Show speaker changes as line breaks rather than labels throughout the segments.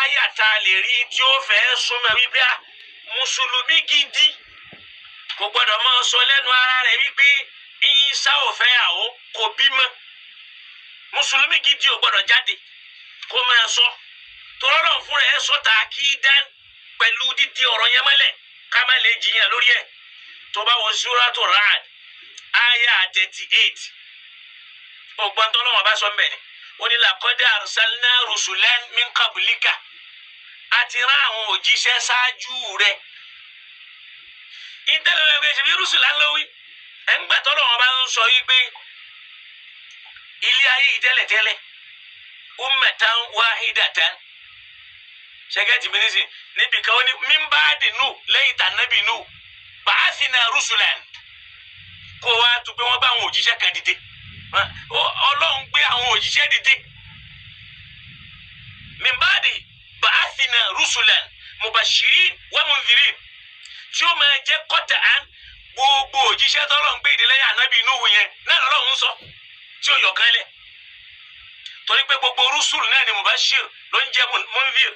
Àyà tá a lè rí tí ó fẹ́ súnmọ́ wípé a mùsùlùmí gidi kò gbọ́dọ̀ máa sọ lẹ́nu ara rẹ̀ wípé Ìsá ò fẹ́ àwọ̀ kò bímọ. Mùsùlùmí gidi ò gbọ́dọ̀ jáde kó máa sọ tọ́lọ́rọ̀ fún rẹ̀ sọ ta kí dán pẹ̀lú dídí ọ̀rọ̀ yẹn mọ́lẹ̀ ká má lè jiyàn lórí ẹ̀. Tó bá wọ Suratu Ra'd àyà 38 ọgbọ́n tọ́lọ́wọ́n bá sọ mbẹ́ ni ó ní laqad arsalna rusulan min qablika, a ti rán àwọn òjíṣẹ́ ṣáájú rẹ̀. Ìtẹ́lẹ̀ rẹ̀ ṣe bí rusulan lówí ẹ̀ ń gbà tọ́lọ́wọ́n bá ń sọ yí pé ilé ayé yìí tẹ́lẹ̀tẹ́lẹ̀ ummatan wahidatan sẹ́gẹ́tì mi nísìn níbi kan ó ní mímbáàdì nù lẹ́yìn tànàbì nù ba'athna rusulan, kó wá tún pé wọ́n bá àwọn òjíṣẹ́ kan dìde. Ọlọ́run gbé àwọn òjíṣẹ́ dìde mímbáàdì ba'athna rusulan mubashirin wa mundhirin, tí ó máa jẹ́ kọ́tà án gbogbo òjíṣẹ́ tọ́lọ́run gbé ìdílé ànábì Nuhu yẹn náà lọ́lọ́run sọ tí ó yọ̀kan lẹ̀, torí pé gbogbo rúṣùlù náà ni mubashir ló ń jẹ́ mundhir.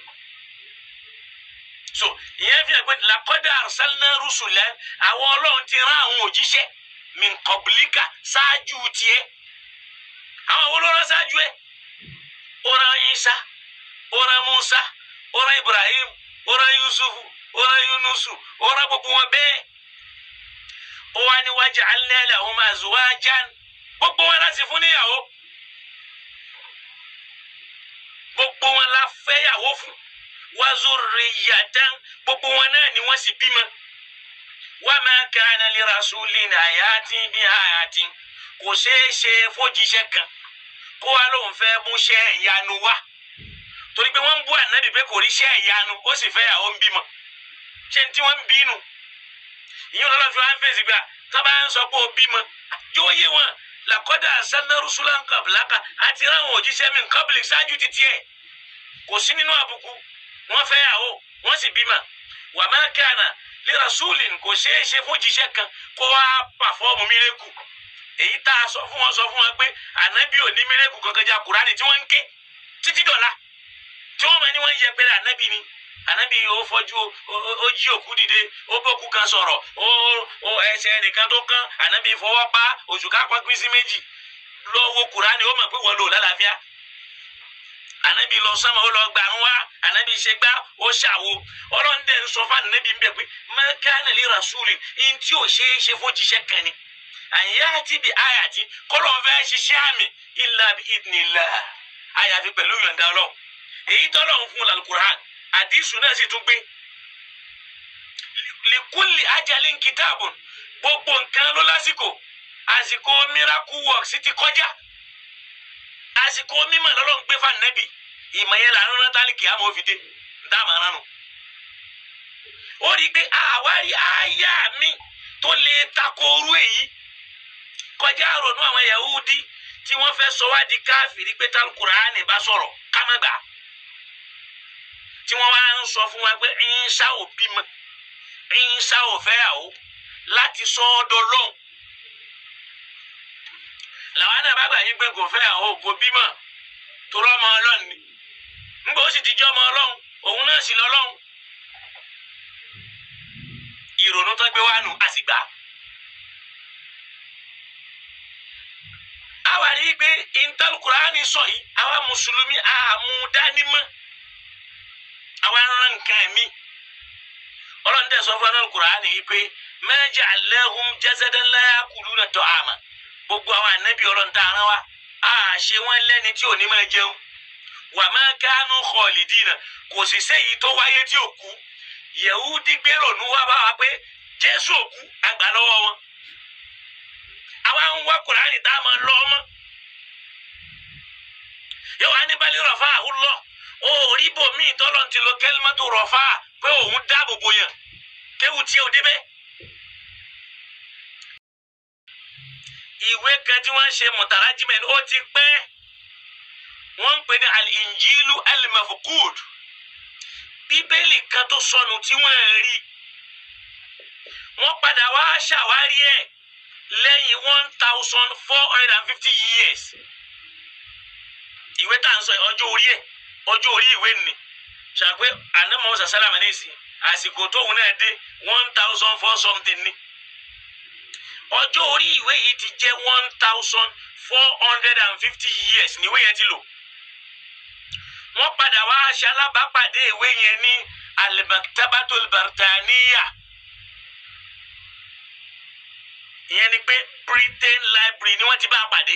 So ìyẹn fi hàn pé laqad arsalna rusulan, àwọn ọlọ́run ti rán àwọn òjíṣẹ́ min qablika ṣáájú tiẹ̀. Àwọn wo ló rán ṣáájú ẹ̀? Ó rán Isa, ó rán Musa, ó rán Ibrahim, ó rán Yusufu, ó rán Yunusu, ó rán gbogbo wọn bẹ́ẹ̀. Ó wá ní waja'alna lahum azwajan, gbogbo wọn láti fún níyàwó, gbogbo wọn la fẹ́yàwó fún, wa zurriyatan, gbogbo wọn náà ni wọ́n sì bímọ. Wa ma kana li rasulin ayatin bi ayatin, kò ṣeé ṣe fòjíṣẹ́ kan kó wa lóun fẹ́ múṣẹ́ ìyanu wá, torí pé wọ́n ń bú ànábì pé kò ríṣẹ́ ìyanu, ó sì fẹ́ yàwó ń bímọ. Ṣé ní tí wọ́n ń bínú ìyẹn lọ́lọ́ fi wá ń fèsì gbà tó bá ń sọ pé ó bímọ yóò yé wọn. Laqad arsalna rusulan qablaka, àti ráwọn òjíṣẹ́ min qablik ṣáájú títí ẹ̀, kò sí nínú àbùkù, wọ́n fẹ́ yàwó wọ́n sì bímọ. Wa ma kana li rasulin, kò ṣeé ṣe fún òjíṣẹ́ kan kó wá pàfọ́ọ̀mù mírèkù. Èyí tá a sọ fún wọn pé ànábì ò ní mírèkù kankan já Kùránì tí wọ́n ń ké títí dọ̀la, tí wọ́n máa ní wọ́n ń yẹpẹrẹ ànábì ni. Ànábì ó fọ́jú, ó jí òkú dìde, ó bókú kan sọ̀rọ̀, ó ẹsẹ̀ ẹnìkan tó kán, ànábì fọwọ́ pa òṣùká pín sí méjì. Lọ wo Kùránì ó mọ̀ pé wọ́n lò lálàáfíà. Ànábì lọ sánmà ó lọ gbàrún wá, ànábì ṣe gbá ó ṣàwo. Ọlọ́run dẹ̀ ń sọ fún ànábì ń bẹ̀ pé ma kana li rasulin, ní tí ò ṣeé ṣe fún òjíṣẹ́ kan ni àyàtì bí àyàtì kọ́lọ̀ ń fẹ́ ṣiṣẹ́ àmì illa bi idhnillah, àyàfi pẹ̀lú yọ̀ǹda Ọlọ́run. Èyí tọ́lọ́run fún Al-Qur'an àdìsù náà sì tún gbé likulli ajalin kitabun, gbogbo nǹkan ló lásìkò. Àsìkò miracle works ti kọjá, àsìkò mímọ̀ lọ́lọ́run gbé fún ànábì. Ìmọ̀ yẹn là ń rán tálíkì àmọ́ òfìdé ń dá màá ránu. Ó rí i pé àwárí àyà mi tó lè tako orú èyí kọjá ronú àwọn Yahudi tí wọ́n fẹ́ sọ wá di káfìrí pé tálùkùránì bá sọ̀rọ̀ ká má gbà, tí wọ́n wá ń sọ fún wa pé Ìsá ò bímọ, Ìsá ò fẹ́yàwó, láti sọ ọ́ dọlọ́hun. Làwọn náà bá gbà yín pé kò fẹ́yàwó kò bímọ tó rọ́mọ Ọlọ́run ni, ńgbà ó sì ti jọ́ ọmọ Ọlọ́run, òun náà sì lọ́lọ́run. Ìrònú tó gbé wá nù á sì gbà. Àwa rí i pé ìntàlùkùránì sọ yìí, àwa mùsùlùmí àmúdánimọ̀, àwa rán nǹkan mi. Ọlọ́run tẹ̀ sọ fún Al-Kùránì yìí pé ma ja'alnahum jasadan la ya'kuluna ta'ama, gbogbo àwọn ànábì Ọlọ́run tá a rán wa a ṣe wọ́n lẹ́ni tí ò ní máa jẹun. Wa ma kanu khalidina, kò sì séyìí tó wáyé tí ò kú. Yẹ̀húdí gbèrò ní wá bá wa pé Jésù ò kú, àgbà lọ́wọ́ wọn. Àwa ń wá Kùránì tá a máa lọ ọmọ. Yóò wá ní balẹ̀ rọ̀fà àhúlọ̀, ó rí bòmíì tọ́lọ̀ ti lo kẹ́límọ́tò rọ̀fà pé òun dáàbò bò yàn, kéwù tí ò débẹ̀. Ìwé kan tí wọ́n ń ṣe mùtàrájìmẹ̀ ó ti pẹ́, wọ́n ń pè ní al-Injilu al-Mafqud, bíbélì kan tó sọnù tí wọ́n rí. Wọ́n padà wá ṣàwárí ẹ̀ lẹ́yìn 1450 years. Ìwé tá à ń sọ ọjọ́ orí ẹ̀, ọjọ́ orí ìwé ni Ṣàpé ànámọ́ sàsálàmù ní ìsìn àsìkò tóun náà dé 1004 something ni. Ọjọ́ orí ìwé yìí ti jẹ́ 1450 years níwé yẹn ti lò. Wọ́n padà wá aṣọ alábàápàdé ìwé yẹn ní Al-Maktabatul Bartaniya. Ìyẹn ni pé Britain Library ni wọ́n ti bá a pàdé.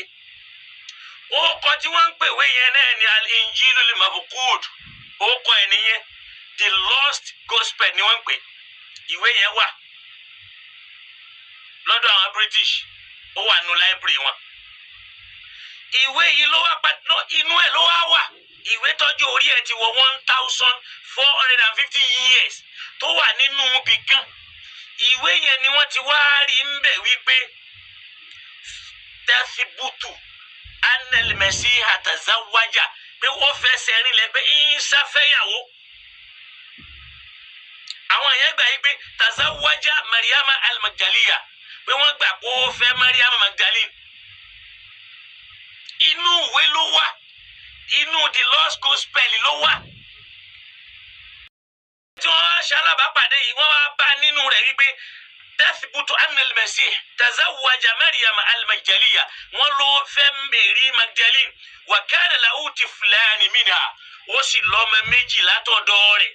Orúkọ tí wọ́n ń pè ìwé yẹn náà ni Al-Injilul Mafqud. Orúkọ ẹ̀ nìyẹn, The Lost Gospel ni wọ́n ń pè. Ìwé yẹn wà lọ́dọ̀ àwọn British, ó wà nù library wọn. Ìwé yìí ló wá inú ẹ̀ ló wá wà. Ìwé tọ́jú orí ẹ̀ ti wọ 1450 years tó wà nínú ibì kan. Ìwé yẹn ni wọ́n ti wá rí ń bẹ̀ wípé tẹ́síbùtù anẹlẹmẹsí àtàzáwájà pé wọ́n fẹsẹ̀ rinlẹ̀ pé Ìsá fẹ́yàwó. Àwọn yẹn gbà yí pé tàzáwájà Mariama al-Magdaliya, pé wọ́n gbà kó fẹ́ Mariama Magdalene. Inú ìwé ló wà, inú The Lost Gospel ló wà. Tí wọ́n wá ṣe alábàápàdé yìí, wọ́n wá bá nínú rẹ̀ wípé tẹ́sibútù anẹlẹmẹsì tazawwaja Mariama al-Magdaliya, wọ́n ló fẹ́ Mary Magdalene, wa kana lahu tiflani minha, ó sì lọ́mọ méjì látọ̀dọ̀ rẹ̀.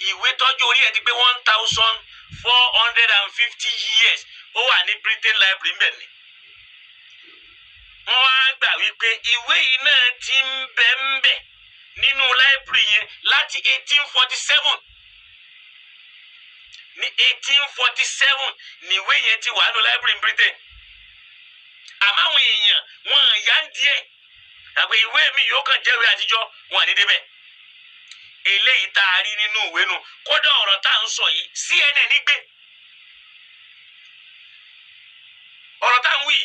Ìwé tọ́jú orí ẹ̀ ti pé 1450 years, ó wà ní Britain Library mbẹ̀ ni. Wọ́n wá gbà wípé ìwé yìí náà ti ń bẹ ń bẹ nínú library yẹn láti 1847. Ní 1847 níwé yẹn ti wà nínú library in Britain. Àmọ́ àwọn èèyàn wọn yá ń díẹ̀ àpè ìwé mi yóò kàn jẹ́wé àtijọ́ wọn ní débẹ̀. Eléyìí tá a rí nínú ìwé nu, kódà ọ̀rọ̀ tá à ń sọ yìí CNN gbé ọ̀rọ̀ tá à ń wí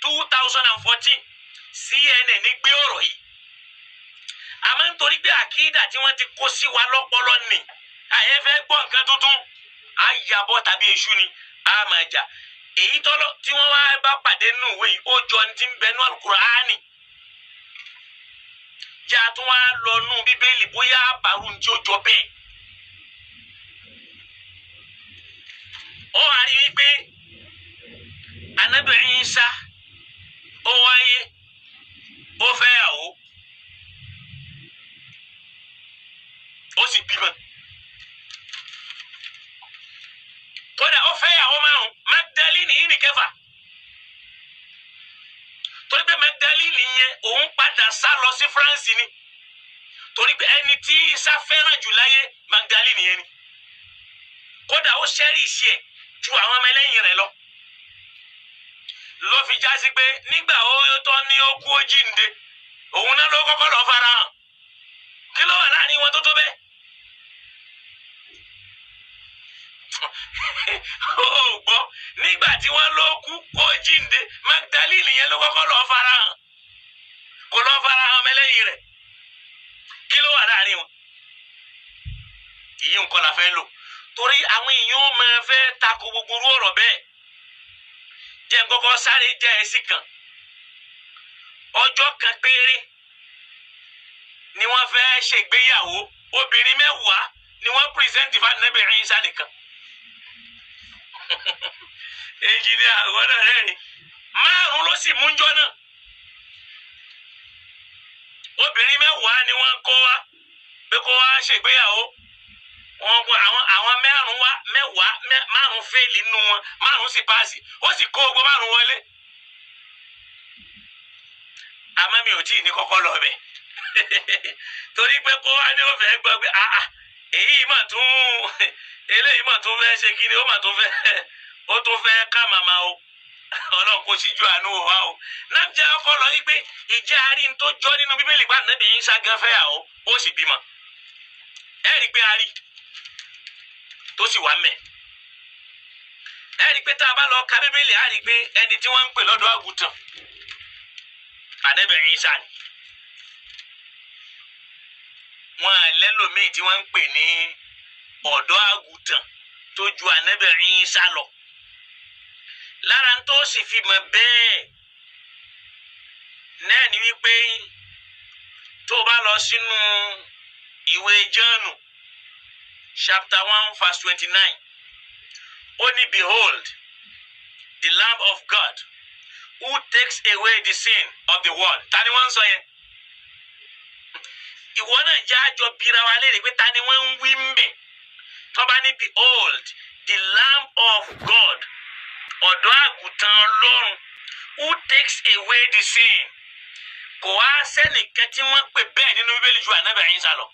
2014 CNN gbé ọ̀rọ̀ yìí. Àmọ́ nítorí pé àkídà tí wọ́n ti kó sí wa lọ́pọlọ nì, àyè fẹ́ gbọ́ nǹkan tuntun, á yàbọ̀ tàbí èṣù ni á máa jà. Èyí tọ́lọ́ tí wọ́n wá bá pàdé nínú ìwé yìí ó jọ ní ti ń bẹ ní Al-Kùránì. Jẹ́ àtún wá lọ nú Bíbélì bóyá àbárù ní tí ó jọ bẹ́ẹ̀. Ó wá rí wípé Ànábì Ìsá ó wáyé, ó fẹ́yàwó, ó sì bímọ. Kódà ó fẹ́yàwó márùn-ún, Magdalene yìí ní kẹfà. Torí pé Magdalene yẹn òun padà sá lọ sí France ni. Torí pé ẹni tí Ìsá fẹ́ràn jù láyé Magdalene yẹn ni. Kódà ó ṣẹ́rìṣì ẹ̀ ju àwọn ọmọ ẹlẹ́yìn rẹ̀ lọ. Ló fi já sí pé nígbà ó tọ́ ní ó kú ó jíǹde, òun náà ló kọ́kọ́ lọ́ọ́ fara hàn. Kí ló wà láàrin wọn tó tó bẹ́ẹ̀? Ó gbọ́, nígbà tí wọ́n ló kú ó jíǹde, Magdalene yẹn ló kọ́kọ́ lọ́ọ́ fara hàn. Kò lọ́ọ́ fara hàn ọmọlẹ́yìn rẹ̀. Kí ló wà láàrin wọn? Ìyí nǹkan la fẹ́ lò. Torí àwọn èèyàn ó máa fẹ́ tako gbogbo orú ọ̀rọ̀ bẹ́ẹ̀. Jẹ́ nkọ́kọ́ sáré jẹ́ ẹsì kan. Ọjọ́ kan péré ni wọ́n fẹ́ ṣègbéyàwó. Obìnrin mẹ́wàá ni wọ́n pírẹsẹ̀ntì fún Ànábì Ìsá nìkan. Ẹnjìníà àwọn náà rẹ́rìn. Márùn-ún ló sì mú jọ náà. Obìnrin mẹ́wàá ni wọ́n kó wá pé kó wá ṣègbéyàwó. Wọ́n kó àwọn mẹ́rùn wá, mẹ́wàá, márùn fẹ́ẹ̀lì nínú wọn, márùn sì paasi, ó sì kó ogbó márùn wọlé. Àmọ́ mi ò tí ì ní kọ́kọ́ lọ bẹ̀. Torí pé kó wá ní ó fẹ́ gbọ́ pé àà èyí mà tún eléyìí mà tún fẹ́ ṣe kí ni, ó mà tún fẹ́, ó tún fẹ́ ká màmá o. Ọlọ́run kò síjú àánú wá o. Náà jẹ́ ọkọ lọ wípé ìjẹ́ àárín tó jọ nínú Bíbélì pa Ànábì Ìsá gan fẹ́ yà ó, ó sì bímọ. Ẹ rí i pé a rí tó sì wà mẹ́. Ẹ rí i pé tá a bá lọ ka Bíbélì, a rí i pé ẹni tí wọ́n ń pè lọ́dọ̀ àgùntàn Ànábì Ìsá ni. Wọ́n lẹ́lòmíì tí wọ́n ń pè ní ọ̀dọ́ àgùntàn tó ju Ànábì Ìsá lọ. Lára tó sì fi mọ̀ bẹ́ẹ̀ náà ni wípé tó o bá lọ sínú Ìwé Jọ́ọ̀nù chapter 1 verse 29, ó ní, "Behold the Lamb of God who takes away the sin of the world." Ta ni wọ́n ń sọ yẹn? Ìwọ náà jẹ́ àjọ bira wa léèrè pé ta ni wọ́n ń wí ń bẹ̀ tó bá ní, "Behold the Lamb of God," ọ̀dọ́ àgùntàn Ọlọ́run, "who takes away the sin"? Kò wá sẹ́nìkan tí wọ́n pè bẹ́ẹ̀ nínú Bíbélì ju Ànábì Ìsá lọ.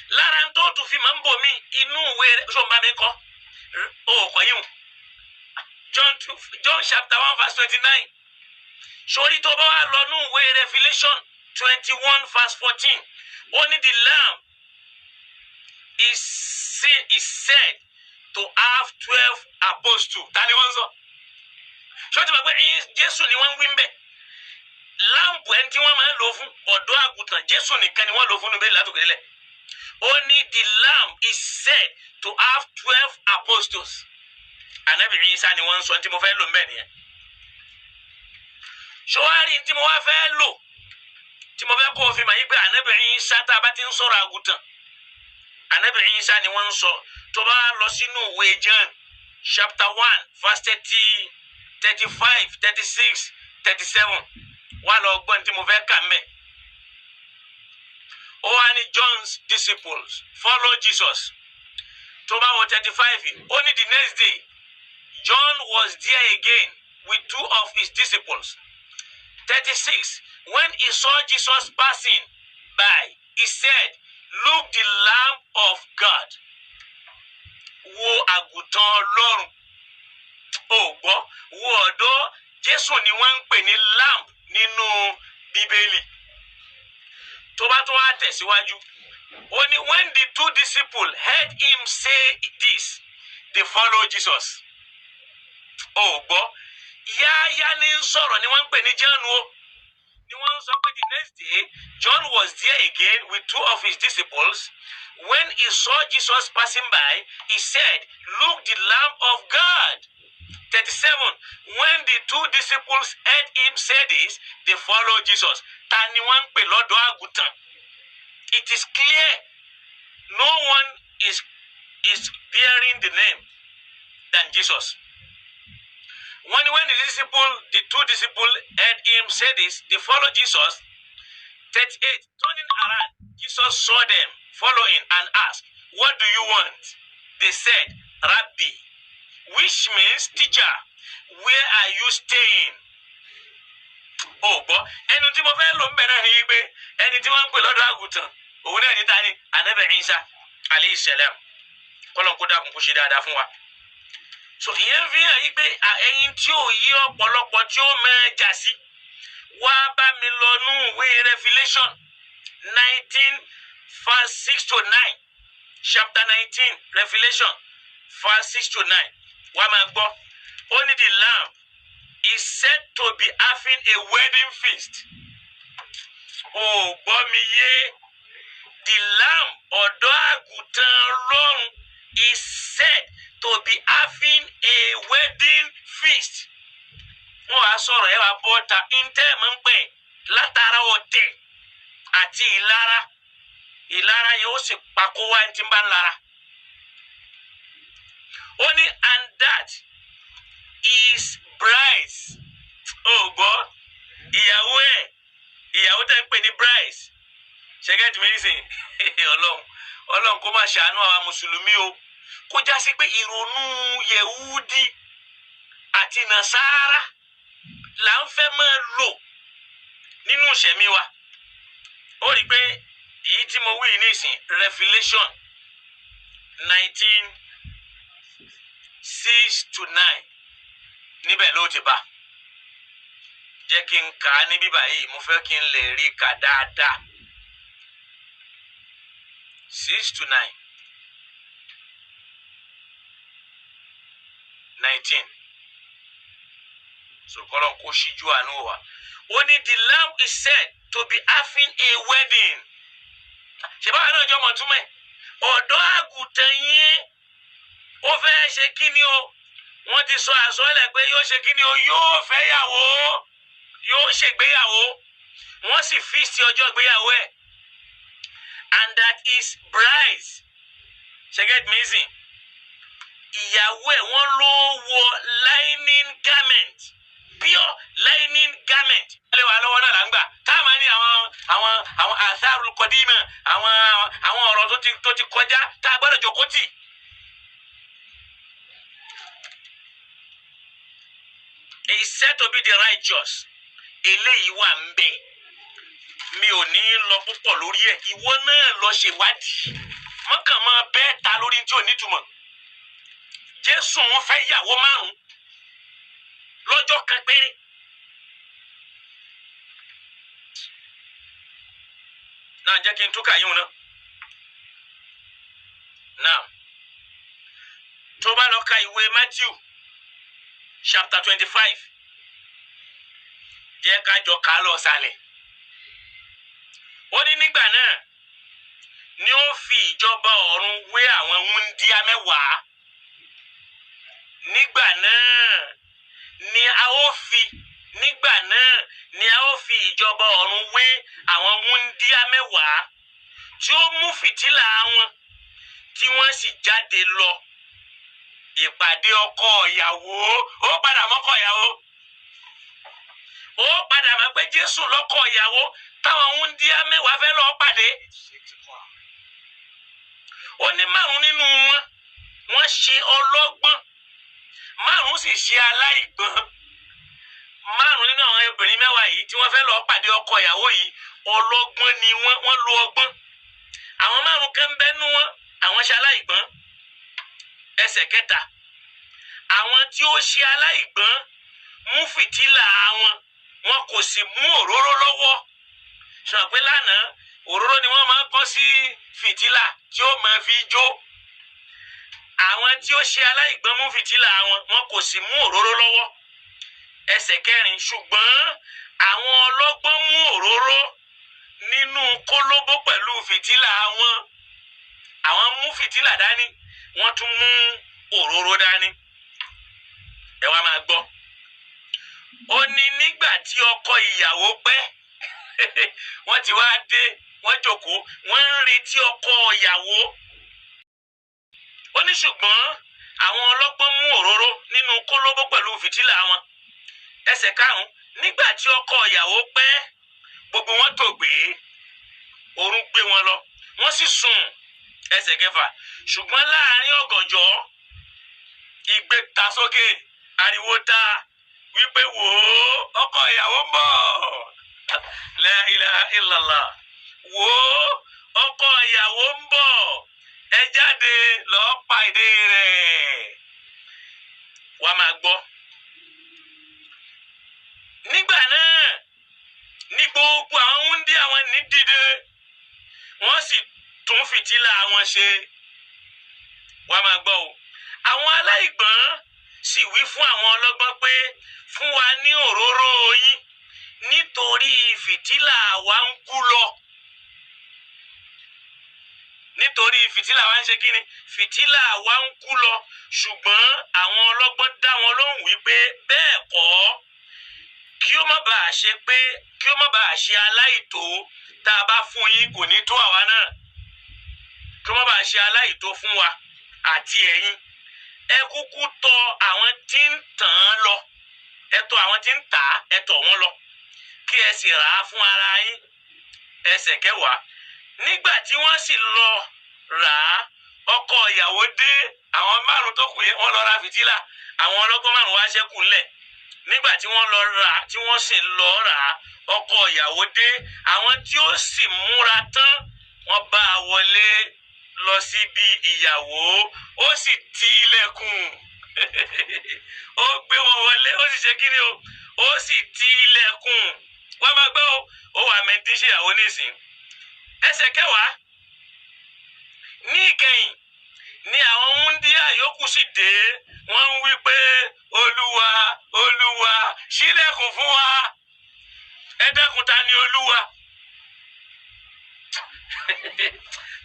Lára tó tún fi máa ń bò mí inú ìwé rẹ̀ ṣó ń bá mi kọ́ ó kọ́ yín o. John 2, John chapter 1 verse 29. Sórí tó bá wà lọ nú ìwé Revelation 21 verse 14, ó ní, "The Lamb is said to have 12 apostles." Ta ni wọ́n ń sọ? Ṣé o ti mọ̀ pé Jésù ni wọ́n ń wí ń bẹ̀? Lamb, ẹni tí wọ́n máa ń lò fún ọ̀dọ́ àgùntàn, Jésù nìkan ni wọ́n lò fún níbẹ̀ látòkè délẹ̀. Ó ní, "The Lamb is said to have 12 apostles." Ànábì Ìsá ni wọ́n ń sọ. Tí mo fẹ́ lò ń bẹ̀ nìyẹn. Ṣọwárí tí mo wá fẹ́ lò, tí mo fẹ́ kó o fi mà yí pé Ànábì Ìsá, tá a bá ti ń sọ̀rọ̀ àgùntàn, Ànábì Ìsá ni wọ́n ń sọ. Tó bá lọ sínú ìwé John chapter 1 verse 30, 35, 36, 37, wá lọ gbọ́n tí mo fẹ́ kà mẹ́. Ó wá ní, "John's disciples follow Jesus." Tó bá wọ 35, ó ní, "The next day John was there again with two of his disciples." 36, "When he saw Jesus passing by, he said, 'Look, the Lamb of God.'" Wo àgùntàn Ọlọ́run. Ò gbọ́, wo ọ̀dọ́ Jésù ni wọ́n ń pè ní lamb nínú Bíbélì. Tó bá tún wá tẹ̀síwájú, ó ní, "When the two disciples heard him say this, they followed Jesus." Ò gbọ́, Yáyá ní ń sọ̀rọ̀ ni wọ́n ń pè ní John o, ni wọ́n ń sọ pé, "The next day John was there again with two of his disciples. When he saw Jesus passing by, he said, 'Look, the Lamb of God.'" 37, "When the two disciples heard him say this, they followed Jesus." Ta ni wọ́n ń pè lọ́dọ̀ àgùntàn? It is clear no one is bearing the name than Jesus. When the two disciples heard him say this, they followed Jesus. 38, "Turning around, Jesus saw them following and asked, 'What do you want?' They said, 'Rabbi,' which means teacher, 'where are you staying?'" Ó gbọ́, ẹnu tí mo fẹ́ lò ń bẹ̀rẹ̀ ní pé ẹni tí wọ́n ń pè lọ́dọ̀ àgùntàn, òun náà ní ta ni? Ànábì Ìsá alayhi salam. Kọ́lọ̀ kó dákun kó ṣe dáadáa fún wa. So ìyẹn fi hàn yí pé ẹyin tí ò yí ọ̀pọ̀lọpọ̀ tí ó máa jà sí, wá bá mi lọ nú ìwé Revelation 19 verse 6 to 9, chapter 19, Revelation verse 6 to 9. Wá máa gbọ́, ó ní, "The Lamb is said to be having a wedding feast." Ò gbọ́ mi yé? The Lamb, ọ̀dọ́ àgùntàn Ọlọ́run, is said to be having a wedding feast. Wọ́n wàá sọ̀rọ̀, ẹ wàá bọ́ ta ntẹ́ mọ̀ ń pẹ́ látara ọ̀tẹ̀ àti ìlara. Ìlara yóò sì pakó wá ní tí ń bá ń lara. Ó ní, "And that his bride." Ó gbọ́, ìyàwó ẹ̀, ìyàwó tẹ́ ń pè ní bride. Ṣẹ́gẹ́tì mi nísìnyí? Ọlọ́run, Ọlọ́run kó má ṣàánú àwa mùsùlùmí o, kó já sí pé ìrònú Yẹ̀wúdí àti Nàsárà là ń fẹ́ máa lò nínú ìṣẹ̀mí wa. Ó rí i pé èyí tí mo wí nísìn, Revelation 19:6 to 9, níbẹ̀ ló ti bá. Jẹ́ kí n kà á níbí báyìí, mo fẹ́ kí n lè rí kà dáadáa. 6 to 9, 19. So kọ́lọ́n kó ṣíjú àánú wa. Ó ní, "The Lamb is said to be having a wedding." Ṣe báwa náà jọ mọ̀ túmọ̀ ẹ̀? Ọ̀dọ́ àgùntàn yẹn, ó fẹ́ ṣe kí ni o? Wọ́n ti sọ àsọlẹ̀ pé yóò ṣe kí ni o? Yóò fẹ́ yàwó, yóò ṣègbéyàwó. Wọ́n sì fix ọjọ́ ìgbéyàwó ẹ̀, and that his bride, ṣe get me sìn, ìyàwó ẹ̀ wọ́n ló wọ linen garment, pure linen garment. Lé wa lọ́wọ́ náà là ń gbà táwọn ní àwọn atharul qadima, àwọn ọ̀rọ̀ tó ti kọjá tá a gbọ́dọ̀ jókòó tì. He is said to be the righteous. Eléyìí wà ń bẹ̀, mi ò ní lọ púpọ̀ lórí ẹ̀. Ìwọ náà lọ ṣèwádìí, mọ́kàn máa bẹ́ẹ̀ ta lórí tí ò nítumọ̀. Jésù ń fẹ́ ìyàwó márùn lọ́jọ́ kan péré. Náà jẹ́ kí n túkà yín náà. Náà tó bá lọ ka ìwé Matthew chapter 25, jẹ́ ká jọ kà á lọ sàlẹ̀. Ó ní nígbà náà ni ó fi ìjọba ọ̀run wé àwọn wúńdíá 10. Nígbà náà ni a ó fi nígbà náà ni a ó fi ìjọba ọ̀run wé àwọn wúńdíá 10 tí ó mú fìtílà wọn, tí wọ́n sì jáde lọ ìpàdé ọkọ ìyàwó. Ó padà mọ́kọ ìyàwó, ó padà mọ̀ pé Jésù lọ́kọ ìyàwó táwọn wúńdíá 10 fẹ́ lọ́ọ́ pàdé. Ó ní márùn nínú wọn, wọ́n ṣe ọlọ́gbọ́n, márùn sì ṣe aláìgbọ́n. Márùn nínú àwọn obìnrin 10 yìí tí wọ́n fẹ́ lọ́ọ́ pàdé ọkọ ìyàwó yìí, ọlọ́gbọ́n ni wọ́n, wọ́n lo ọgbọ́n. Àwọn márùn kan bẹ́ẹ̀ nú wọn, àwọn ṣe aláìgbọ́n. Ẹsẹ̀ kẹta, àwọn tí ó ṣe aláìgbọ́n mú fìtílà wọn, wọn kò sì mú òróró lọ́wọ́. Sọ pé lánàá, òróró ni wọ́n máa ń kọ́ sí fìtílà tí ó máa fi jó. Àwọn tí ó ṣe aláìgbọ́n mú fìtílà wọn, wọn kò sì mú òróró lọ́wọ́. Ẹsẹ̀ kẹrin, ṣùgbọ́n àwọn ọlọ́gbọ́n mú òróró nínú kólóbó pẹ̀lú fìtílà wọn. Àwọn mú fìtílà dání, wọ́n tún mú òróró dání. Ẹ wá máa gbọ́. Ó ní nígbà tí ọkọ ìyàwó pẹ́, wọ́n ti wá dé, wọ́n jókòó, wọ́n ń retí ọkọ ìyàwó. Ó ní ṣùgbọ́n àwọn ọlọ́gbọ́n mú òróró nínú kólóbó pẹ̀lú fìtílà wọn. Ẹsẹ̀ karùn-ún, nígbà tí ọkọ ìyàwó pẹ́, gbogbo wọn tòògbé, oorun gbé wọn lọ, wọ́n sì sùn. Ẹsẹ̀ kẹfà, ṣùgbọ́n láàrin ọ̀gànjọ́, igbe ta sókè, ariwo ta wípé, "Wò ó, ọkọ ìyàwó ń bọ̀." La ilaha illallah. "Wò ó, ọkọ ìyàwó ń bọ̀, ẹ jáde lọ́ọ́ pàdé rẹ̀." Wàá máa gbọ́. Nígbà náà ní gbogbo àwọn wúndí àwọn ní dìde, wọ́n sì tún fìtílà wọn ṣe. Wàá máa gbọ́ o. Àwọn aláìgbọ́n sì wí fún àwọn ọlọ́gbọ́n pé, "Fún wa ní òróró yín, nítorí fìtílà wa ń kú lọ." Nítorí fìtílà wa ń ṣe kíni? Fìtílà wa ń kú lọ. Ṣùgbọ́n àwọn ọlọ́gbọ́n dá wọn lóhùn wípé, "Bẹ́ẹ̀ kọ́, kí ó má bàa ṣe pé kí ó má bàa ṣe aláìtó tá a bá fún yín, kò ní tó àwa náà, kí ó má bàa ṣe aláìtó fún wa àti ẹ̀yin. Ẹ kúkú tọ̀ àwọn tí ń tàn án lọ, ẹ tọ̀ àwọn tí ń tà á, ẹ tọ̀ wọ́n lọ, kí ẹ sì rà á fún ara yín." Ẹsẹ̀ kẹwàá, nígbà tí wọ́n sì lọ rà á, ọkọ ìyàwó dé. Àwọn márùn tó kù yẹn, wọ́n lọ ra fìtílà. Àwọn ọlọ́gbọ́n márùn wá ṣẹ́kù ńlẹ̀. Nígbà tí wọ́n lọ rà, tí wọ́n sì lọ rà á, ọkọ ìyàwó dé. Àwọn tí ó sì múra tán, wọ́n bá a wọlé lọ síbi ìyàwó, ó sì ti ilẹ̀kùn. Ó gbé wọn wọlé, ó sì ṣe kí ni o? Ó sì ti ilẹ̀kùn. Wọ́n máa gbọ́ o, ó wà mẹ́tí ṣèyàwó nísìn. Ẹsẹ̀ kẹwàá, ní ìkẹyìn ni àwọn wúndíá yòókù sì dé, wọ́n ń wí pé, "Olúwa, Olúwa, ṣílẹ̀kùn fún wa." Ẹ dákun, ta ni Olúwa?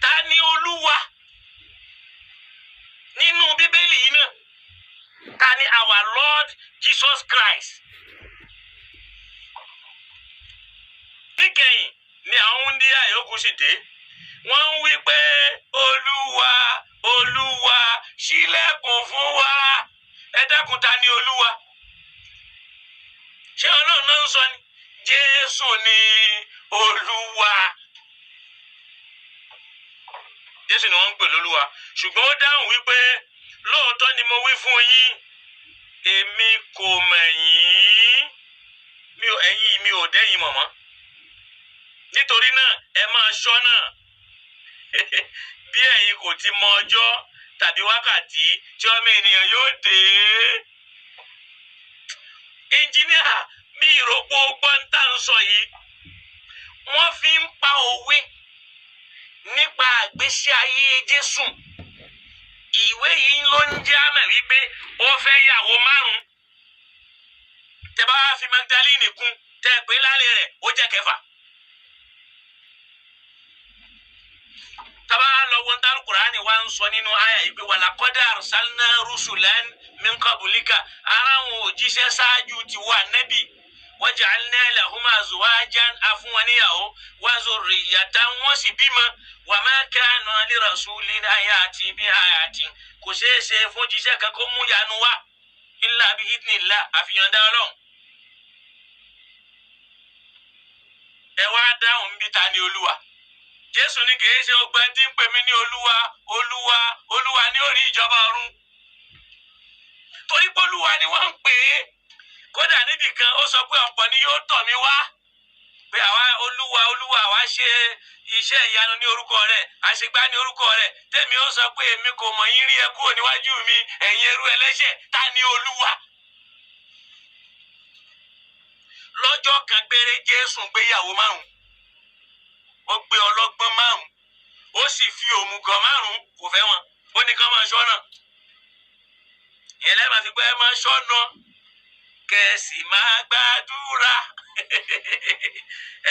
Ta ni Olúwa nínú Bíbélì yìí náà? Ta ni our Lord Jesus Christ? Níkẹyìn ni àwọn wúndíá yòókù sì dé. Wọ́n ń wí pé, "Olúwa, Olúwa, ṣílẹ̀kùn fún wa." Ẹ dákun, ta ni Olúwa? Ṣé Ọlọ́run náà ń sọ ni? Jésù ni Olúwa. Jésù ni wọ́n ń pè lólúwa. Ṣùgbọ́n ó dáhùn wípé, "Lóòótọ́ ni mo wí fún yín, èmi kò mọ̀ yín." Mi ò ẹ̀yin, mi ò dẹ́yìn mọ̀mọ́. Nítorí náà, ẹ máa ṣọ́nà, bí ẹ̀yin kò ti mọ ọjọ́ tàbí wákàtí tí Ọmọ Ènìyàn yóò dé. Ẹnjíníà mi, ìròpó gbọ́ntà ń sọ yìí, wọ́n fi ń pa òwe nípa àgbésí ayé Jésù. Ìwé yìí ló ń jẹ́ àmọ̀ wípé ó fẹ́ yàwó márùn-ún. Tẹ́ bá fi Magdalene kún, tẹ́ pé lálẹ́ rẹ̀, ó jẹ́ kẹfà. Taba lọ wọn tá Kùránì wa ń sọ nínú àyà yìí pé walaqad arsalna rusulan min qablika, ara wọn òjíṣẹ́ ṣáájú ti wà nẹ́bì, waja'alna lahum azwajan, afún wọn níyàwó, wa zurriyatan, wọ́n sì bímọ. Wa ma kana li rasulin an ya'ti bi ayatin, kò ṣeé ṣe fún jíṣẹ́ kan kó mú yanu wá, illa bi idhnillah, àfihàn dá Ọlọ́run. Ẹ wá dáhùn bí, ta ni Olúwa? Jésù ní kì í ṣe gbogbo ẹni tí ń pè mí ní Olúwa, Olúwa, Olúwa ní orí ìjọba ọ̀run. Torí pé Olúwa ni wọ́n ń pè é. Kódà níbì kan, ó sọ pé ọ̀pọ̀ ni yóò tọ̀ mí wá pé àwa Olúwa, Olúwa, àwa ṣe iṣẹ́ ìyanu ní orúkọ rẹ̀, àṣegbá ní orúkọ rẹ̀. Tèmi ó sọ pé, "Èmi kò mọ̀ yín rí, ẹ kúrò níwájú mi, ẹ̀yin ẹrú ẹlẹ́ṣẹ̀." Ta ni Olúwa? Lọ́jọ́ kan péré, Jésù gbéyàwó márùn-ún, ó gbé ọlọ́gbọ́n márùn, ó sì fi òmùgọ̀ márùn, kò fẹ́ wọn, ó ní kán máa ṣọ́nà. Ìyẹn lẹ́ẹ̀ máa fi gbọ́, ẹ máa ṣọ́nà, kẹ̀sì máa gbàdúrà.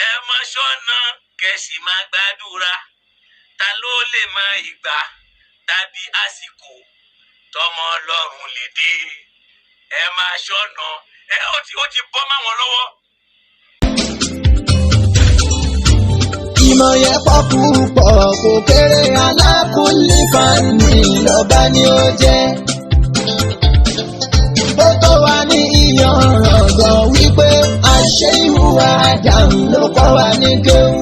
Ẹ máa ṣọ́nà, kẹ̀sì máa gbàdúrà. Ta ló lè mọ ìgbà tàbí àsìkò tọmọ Ọlọ́run lè dé? Ẹ máa ṣọ́nà. Ẹ ó ti bọ́ máwọn lọ́wọ́.
Ìmọ̀ yẹn pọ̀ púpọ̀, kò kéré, alákùnlé fani lọ́ba ni ó jẹ́. Ó tó wa ní ìyànràn gan wípé àṣẹ ìhùwà Ádámù ló kọ́ wa ní kéwù.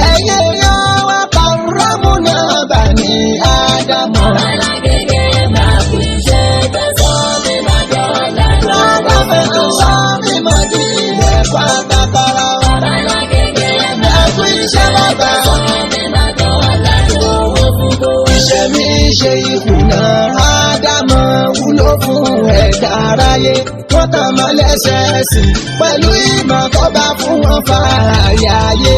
Ẹ̀yin èèyàn wa, kàrámù náà bà ní Ádámù.
Alágége máa kú iṣẹ́ tẹ̀sán mi máa dọ́là.
Lábàbẹ̀ tó sọ mímọ́ di ilẹ̀ pátákárá wa.
Alágége máa
Ẹ kú iṣẹ́, bàbá.
tẹ̀sán mi máa dọ́là. Owó fún kó.
Iṣẹ́ mi ṣe ìkùnà Ádámọ̀ wúlò fún ẹ̀dá aráyé. Wọ́n tàn mọ́ lẹ́sẹ̀ẹ́sì pẹ̀lú ìmọ̀ tó bá fún wọn fààyè ayé.